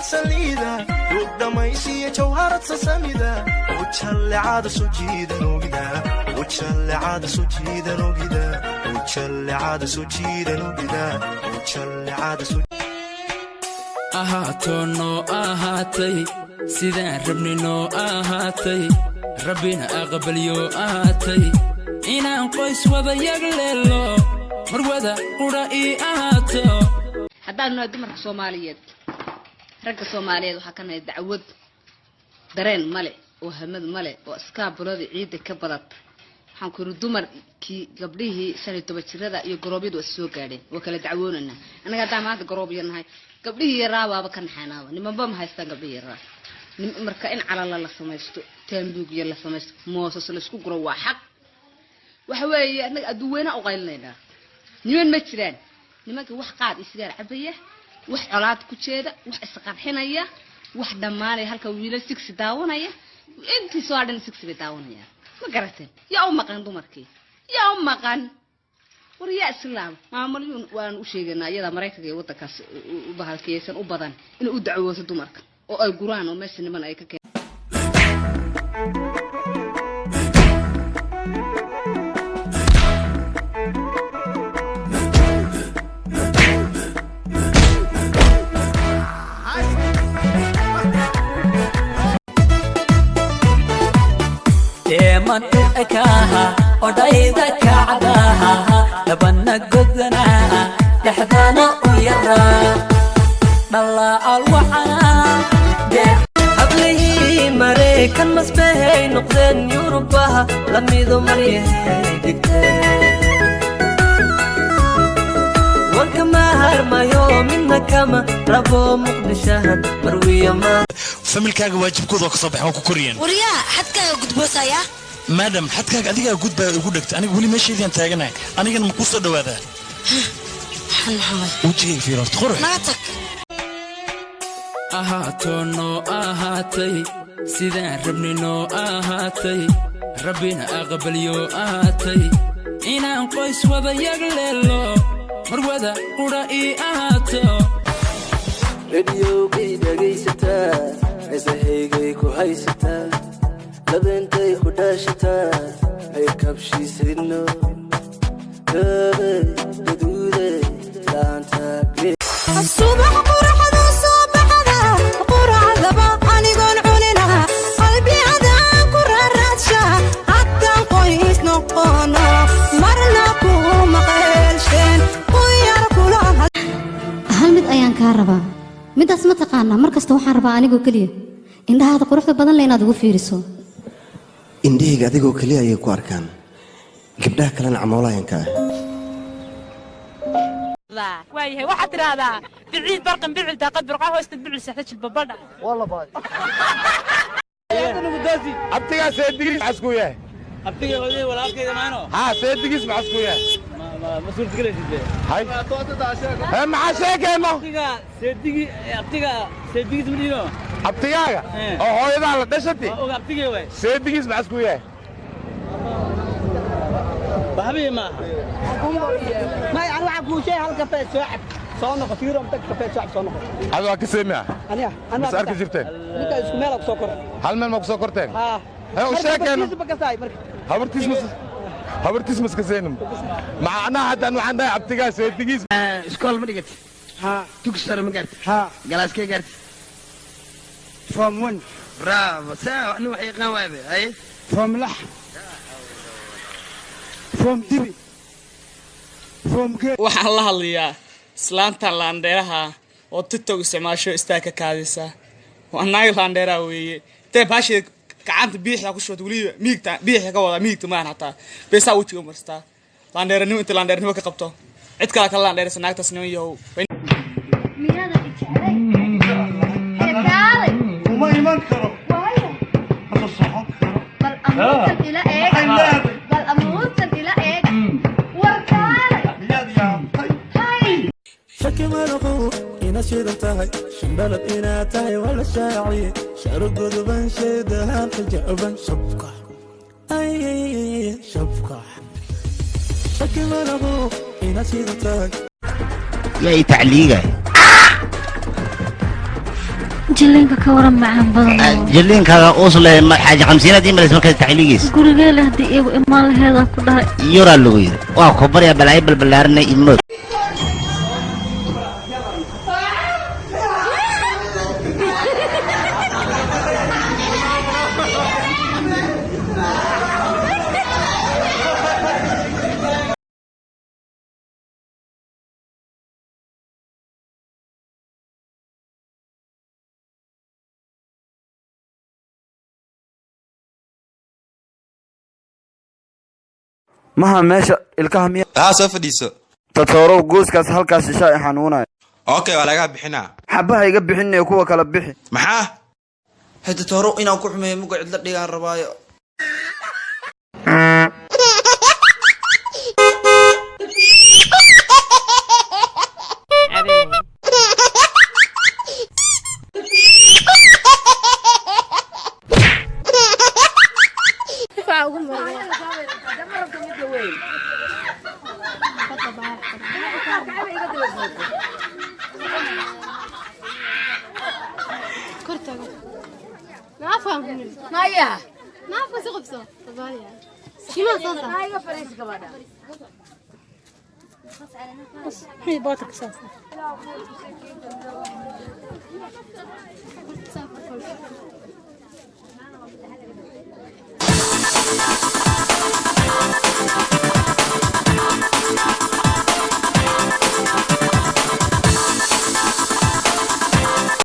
Saliida rug dhamaysiya, jawharad sasamida, ujallecada soo jiidan ogida, ujallecada soo jiidan ogida, ujallecada soo jiidan ogida, ujallecada soo Ahaatoo noo ahaatay sidaan rabni noo ahaatay, Rabbina aqbalyo ahaatay inaan qoys wada yagleelo, marwada qudha ii ahaato. Haddaanu nahay dumarka Soomaaliyeed, ragga Soomaaliyeed waxaa ka nahay dacwad dareen male oo hamad male oo iskaabuladii ciidda ka badata. Waxaan ku yidhi, dumarkii, gabdhihii 15 jirada iyo garoobyadu waa soo gaadheen, waa kala dacwoonaynaa. Annaga haddaan maanta garoobyo nahay, gabdhihii yaraabaaba ka naxaynaaba. Nimanba ma haystaan gabdhihii yaraa. Marka in calala la samaysto, taambuugya la samaysto, moosas laysku guro waa xaq. Waxa weeye, annaga adduun u qaylinaynaa, niman ma jiraan. Nimanka wax qaad iyo sigaar cabaya, wax colaad ku jeeda, wax isqarxinaya, wax dhammaanaya, halka wiilal sixi daawanaya. Intii soo dhan sixi bay daawanayaan. Ma garateen? Yaa u maqan dumarkii? Yaa u maqan? War yaa Islaam, maamalyuun waan u sheegaynaa, iyada Maraykanka iyo waddankaas u bahalkiyeysan u badan inay u dacwooto dumarka oo ay guraan oo meesha niman ay ka keen. Deeman u ekaaha odhayda kacdaha, dhabana godanaa, dhexdana u yaraa, dhalaal wacanaa. Hablihii Maraykan masbahay noqdeen, Yurubaha lamido maryahay dhigteen. Wanka ma harmayo, midna kama rabo, Muqdishahan marwiyo ma Familkaaga waajibkooda waa ka soo baxay, waan ku koriyeen. Waryaa, xadkaaga gudboosaya. Madam, xadkaaga adigaa gudbaya igu dhegta. Aniga weli meeshaydaan taaganahay. Anigana ma kuu soo dhawaadaa? Waxaan maxaa waay? Wejigayga fiir horta, qurux. Naga tag. Ahaatoo noo ahaatay sidaan rabni noo ahaatay, Rabbina aqbalyo ahaatay inaan qoys wada yagleelo, marwada qudha ii ahaato. Rediyoogay dhegaysataa, heesahaygay ku haysataa, labeentay ku dhaashataa, ay kabshiisidno gabe gaduude laanta. Subax quraxda soo baxda, quracdaba anigoon cunina, qalbi adaan ku raaraadsha. Haddaan qoys noqono, marna kuma qeelsheen quyar kula. Hal mid ayaan kaa rabaa. Midaas ma taqaanaa? Mar kasta waxaan rabaa anigoo keliya indhahaada quruxda badan le inaad ugu fiiriso. Indhahayga adigoo keliya ayay ku arkaan, gabdhaha kalena camoolayan ka ah. Waayahay, waxaad tidhaahdaa biciid barqan, bicil daaqad, burqa hoosta, bicil saxda, jilbabadha. Abtigaa seedigiis maxasku yahay? Haa, seedigiis maxasku yahay? Hay, hee, maxaa sheekeenno? Abtigaaga oo hooyadaa la dhashati, seedigiis maxasku yahay? May, an waxaan kuu sheegay, hal kafee soo cab, soo noqo, fiirom tag, kafee soo cab, soo noqo. Adi waa ka seemiya? Aniga an Mas arki jirteen? Ninka isku meel ku soo koray. Hal meel ma ku soo korteen? Haa. Hee, u sheekeenno. Marka kasaay marka. Habartiis mas, habartiis maska seenim macnaha. Haddaan waxaan dhahay abtigaa seedigiis. Iskool ma dhigatay? Haa. Dugsi sare ma gaartay? Haa. Galaaskee gaartay? Form 1. Bravo, saa nin wax yaqaan waabe. Haye. Form 6, form dibi, form ge. Waxaan la hadlayaa islaantan laandheeraha oo TikTok isticmaasho, istaagka kaadisa. Waa naag laandheeraha weeye. Intee baasheeda gacanta bidixda ku shubata, weliba miigta bidixda ka wadaa, miigta maahan xataa, beesaa wejiga marstaa. Laandheeranimo inta laandheernimo ka qabto, cid kale kala laandheeraysa naagtaas. Niman yahow. Miyaadan i jeclay ee kaalay? Uma iman karo. Waayo? Hada socon karo. Bal amuurtan ila eega. Maxay leedahay? Bal amuurtan ila eega. War kaalay. Miyaad yaabtay? Hay. Shaki malaqow inaad shidan tahay, shambalad inaad tahay, waa la shaaciye, sharo godoban, sheedahan xijaban, shabka ay shabka. Shaki malaqow inaad shidan tahay. Yay tacliigay. Jilliinka ka waran macaan badan. Jilliinkaaga uusle xaaji xamsiinaad ii malaysa markaa taxliigiis. Gurigee leh haddii iyagu imaan laheedaa ku dhahay. Yuraa lagu yidhi waa ku baryaa balaayo balbalaaranay imood. Maha meesha ilkaha miya? Haa, soo fadhiiso. Tatoorow, gooskaas halkaas shishaa i xanuunaya. Okay, waa lagaa bixinaa. Xabaha iga bixinaya, kuwa kala bixi. Maxaa? Hada tooro inaan ku xumeeyo muga cidla dhigaan rabaayo.